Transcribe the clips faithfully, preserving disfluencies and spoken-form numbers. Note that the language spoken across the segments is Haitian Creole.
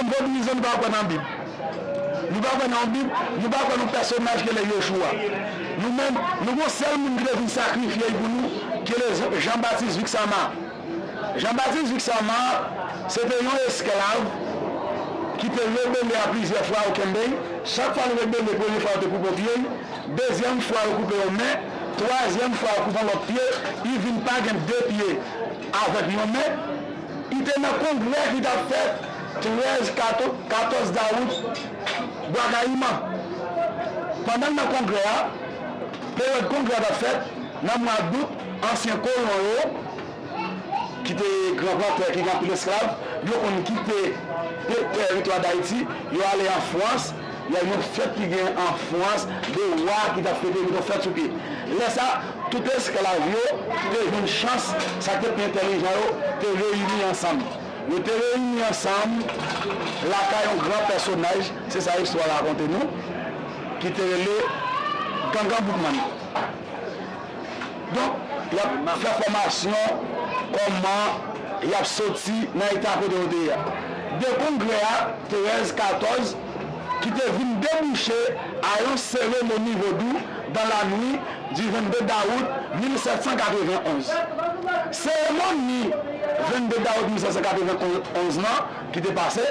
Vodouyizan, nou pa kwè nan Bib. Nou pa kwè nan Bib, nou pa kwè nan pèsonaj ki rele Yoshua. Nou menm, nou gon sèl moun ki te vin sakrifye l pou nou, ki rele Jean-Baptiste Vixama. Jean-Baptiste Vixama, se te yon esklav ki te rebele a plizyè fwa, ou kenbe. Chak fwa l rebele, premye fwa yo te koupe pye l, dezyèm fwa yo koupe yon men, twazyèm fwa yo koupe yon lòt pye, li vin pa gen de pye avèk yon men. Li te nan kongrè ki t ap fèt trèz, katòz, katòz dawout, Bwa Kayiman. Pandan l nan kongrè a, peryòd kongrè a t ap fèt nan mwa dout, ansyen kolon yo, ki te gran plantè, ki gen anpil esklav, yo konn kite te-, tèritwa Dayiti, yo ale an Frans, y a yon fèt ki gen an Frans de wa ki t ap fete, met yon fèt sou pye. Lè sa, tout esklav yo te jwenn chans, sa k te pi entèlijan yo te reyini ansanm. Yo te reyini ansanm lakay yon gran pèsonaj, se sa istwa rakonte nou, ki te rele Gangan Boukman. Donk, y ap fè fòmasyon kòman y ap soti nan eta kote yo te ye a. De kongrè a, trèz, katòz, ki te vin debouche a yon seremoni vodou dans la nuit du vingt-deux d'août mille sept cent quatre-vingt-onze. Seremoni venndde dawout mil sèt san katrevenn onz lan, ki te pase,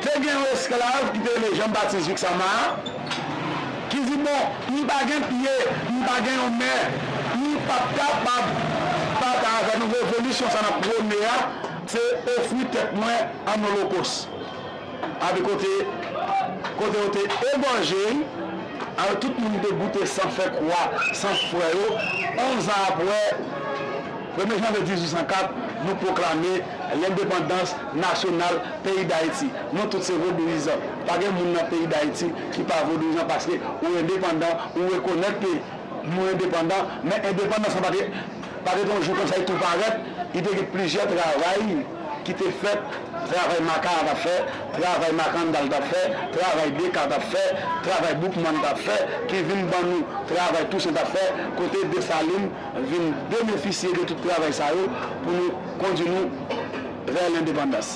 te gen yon esklav ki te rele Jean-Baptiste Vixama, ki di, bon, m pa gen pye, m pa gen yon men, m p ap kapab batay avè nou. Revolisyon sa n ap pwone a, se ofri tèt mwen an olokòs. Abe kote, kote yo te egòje l, abe tout moun te goute san fè kwa, san frè yo. Onz an apre, premye janvye dizuit san kat, nou pwoklame lendepandans nasyonal peyi Dayiti. Nou tout se vodouyizan. Pa gen moun nan peyi Dayiti ki pa vodouyizan paske ou endepandan, ou rekonèt ke nou endepandan, men endepandans lan pa te, pa te yon jou konsa, li tou parèt, li te gen plizyè travay ki te fèt, travay Makaya t ap fè, travay Makandal t ap fè, travay Deka t ap fè, travay Boukman t ap fè, ki vin ban nou travay Tousen t ap fè, kote Desalin vin benefisye de tout travay sa yo pou nou kondui nou vè lendepandans.